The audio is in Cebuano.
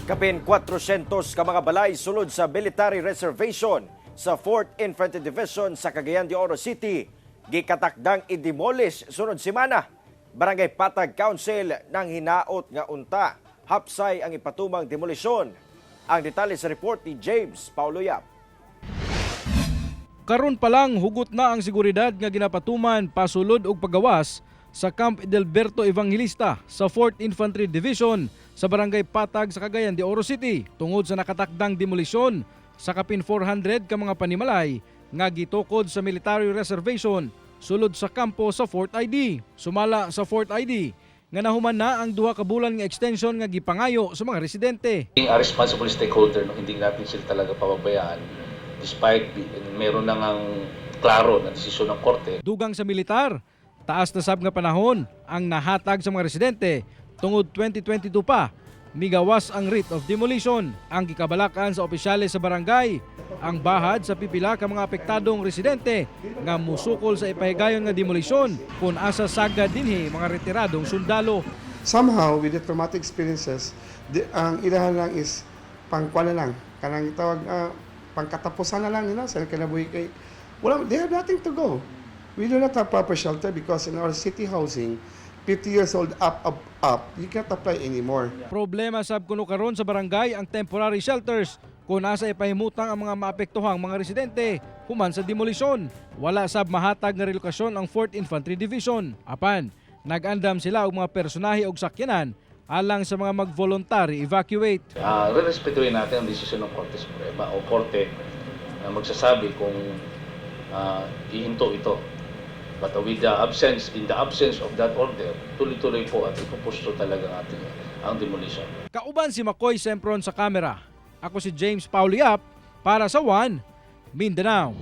Kapin 400 ka mga balay sulod sa military reservation sa 4th Infantry Division sa Cagayan de Oro City gikatakdang i-demolish sunod semana. Barangay Patag Council nang hinaot nga unta hapsay ang ipatumang demolisyon. Ang detalye sa report ni James Paulo Yap. Karon pa lang, hugot na ang seguridad nga ginapatuman pasulod og pagawas sa Camp Edelberto Evangelista sa 4th Infantry Division sa Barangay Patag sa Cagayan de Oro City tungod sa nakatakdang demolisyon sa kapin 400 ka mga panimalay nga gitukod sa military reservation sulod sa kampo sa 4th ID. Sumala sa 4th ID nga nahuman na ang 2 ka bulan nga extension nga gipangayo sa mga residente. Being a responsible stakeholder, no, hindi natin sila talaga pababayaan despite meron na ngang klaro na desisyon ng korte. Dugang sa militar, taas na sab nga panahon ang nahatag sa mga residente tungod 2022 pa migawas ang writ of demolition. Ang gikabalakan sa opisyales sa barangay, ang bahad sa pipila ka mga apektadong residente nga musukol sa ipahigayon nga demolisyon kung asa sagad dinhi mga retiradong sundalo. Somehow with the traumatic experiences, ang ilahan lang is pangkuan na lang, kanang tawag pangkatapusan na lang nila sa kinabuhi kay wala, they have nothing to go. We do not have proper shelter because in our city housing, 50 years old up, up, up, you can't apply anymore. Problema sab kuno karon sa barangay ang temporary shelters kung asa ipahimutang ang mga maapektuhang mga residente human sa demolisyon. Wala sab mahatag nga relokasyon ang 4th Infantry Division. Apan, nag-andam sila og mga personahe og sakyanan alang sa mga mag-voluntary evacuate. Rerespetuhin natin ang desisyon ng Korte Suprema o Korte na magsasabi kung ihinto ito. But with the absence, in the absence of that order, tuloy-tuloy po at ipupusto talaga ang ating ang demolition. Kauban si Makoy Sempron sa kamera. Ako si James Paulo Yap para sa One Mindanao.